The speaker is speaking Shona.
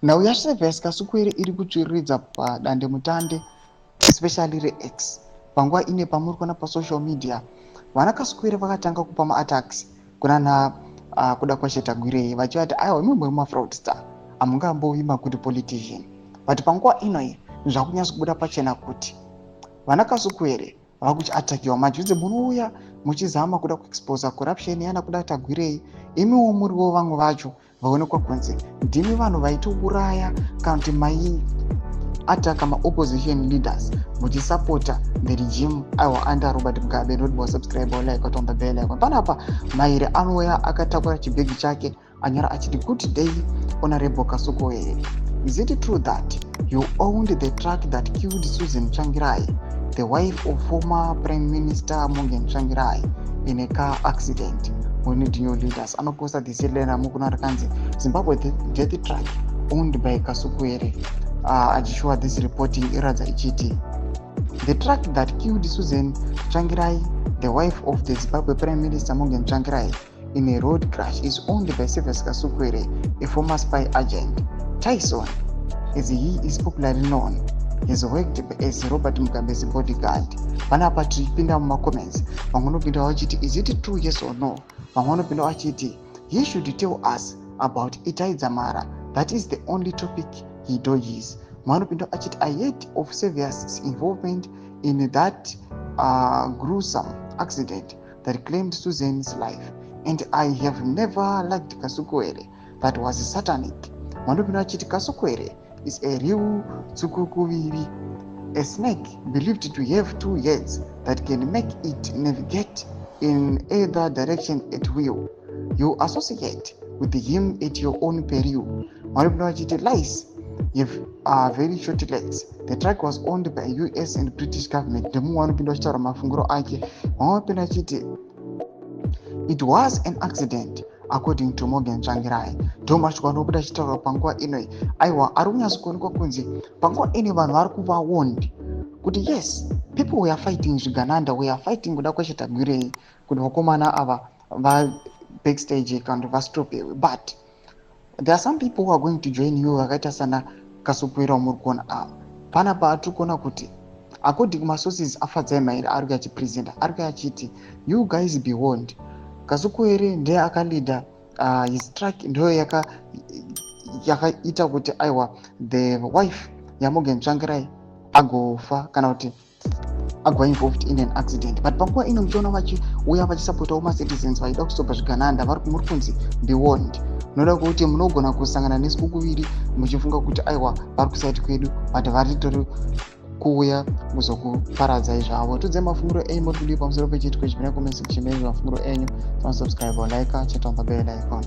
Nhau yaSavious Kasukuwere iri kutsviriridza padandemutande, especially reX. Panguva ine pamuri kuona pasocial media, vana Kasukuwere vakatanga kupa maattacks kunana Kudakwashe Tagwirei, vachivati, "Aiwa, imwe muri mafraudster, hamungambovi magood politician." But panguva inoyi zvakunyatso kubuda pachena kuti vana Kasukuwere vakuchiattackiwa manje. Munouya muchizama kuda kuexposa corruption yana Kuda Tagwirei, imiwo muriwo vamwe vacho vaonekwa kunzi ndimi vanhu vaitouraya kana kuti maiattacka maopposition leaders muchisapota the regime, aiwa, under Robert Mugabe. Not wasubscribe, like, on the bell icon. Panapa Maire anouya akatakura chibhegi chake, anyora achiti, "Good day, Honorable Kasukuwere. Is it true that you owned the truck that killed Susan Tsvangirai, the wife of former Prime Minister Morgan Tsvangirai, in a car accident? We need new leaders." Anoposta this headline ramukuna rakanzi "Zimbabwe Death Truck Owned by Kasukuwere", achishowa this reporting iratidza ichiti the truck that killed Susan Tsvangirai, the wife of the Zimbabwe Prime Minister Morgan Tsvangirai, in a road crash is owned by Saviour Kasukuwere, a former spy agent. Tyson, as he is popularly known, has worked as Robert Mugabe's bodyguard. Panapa tichipinda mumacomments, vamwe vanopinda vachiti, "Is it true, yes or no?" Vamwe vanopinda vachiti, "He should tell us about Itai Dzamara. That is the only topic he dodges." Mumwe anopinda achiti, "I heard of Saviour's involvement in that gruesome accident that claimed Susan's life, and I have never liked Kasukuwere. That was satanic." Vanopinda vachiti, "Kasukuwere is a real tsukukuviri, a snake believed to have two heads that can make it navigate in either direction at will. You associate with him at your own peril." Vanopinda vachiti, "Lies have very short legs. The truck was owned by US and British government." Ndemumwe vanopinda vachitaura mafungiro ake. Vamwe vanopinda vachiti, "It was an accident according to Morgan Tsvangirai." Ndo mashoko anobuda achitaura panguva inoi. Aiwa, ari kunyatso kuonekwa kunzi panguva ino vanhu vari kuva warned kuti yes, people were fighting zvigananda, we are fighting Kudakwashe Tagwirei kuti vakomana ava vabackstage kana kuti vastopewe, but there are some people who are going to join you, vakaita sana Kasukuwere wamuri kuona ava. Panapa tiri kuona kuti according kumasources aFadzai Mairi ari kuya achipresenta, ari kuya achiti, "You guys be warned. Kasukuwere ndiye akaleada, his truck ndiyo yakaita kuti, aiwa, the wife yaMorgan Tsvangirai agofa kana kuti agova involved in an accident." But panguva ino muchiona vachiuya vachisapotawo macitizens vachida kustopa zvigananda, vari muri kunzi be warned. Munoda kuti munogona kusangana nesikukuviri muchifunga kuti, aiwa, vari kuside kwedu, but varitori kuuya kuzokuparadzai zvavo. Tudzai mafungiro enyu, muri kudii pamusoro pechiitiko ichi? Comment section menyu mafungiro enyu. Subscribe, like, cheta on the bell icon.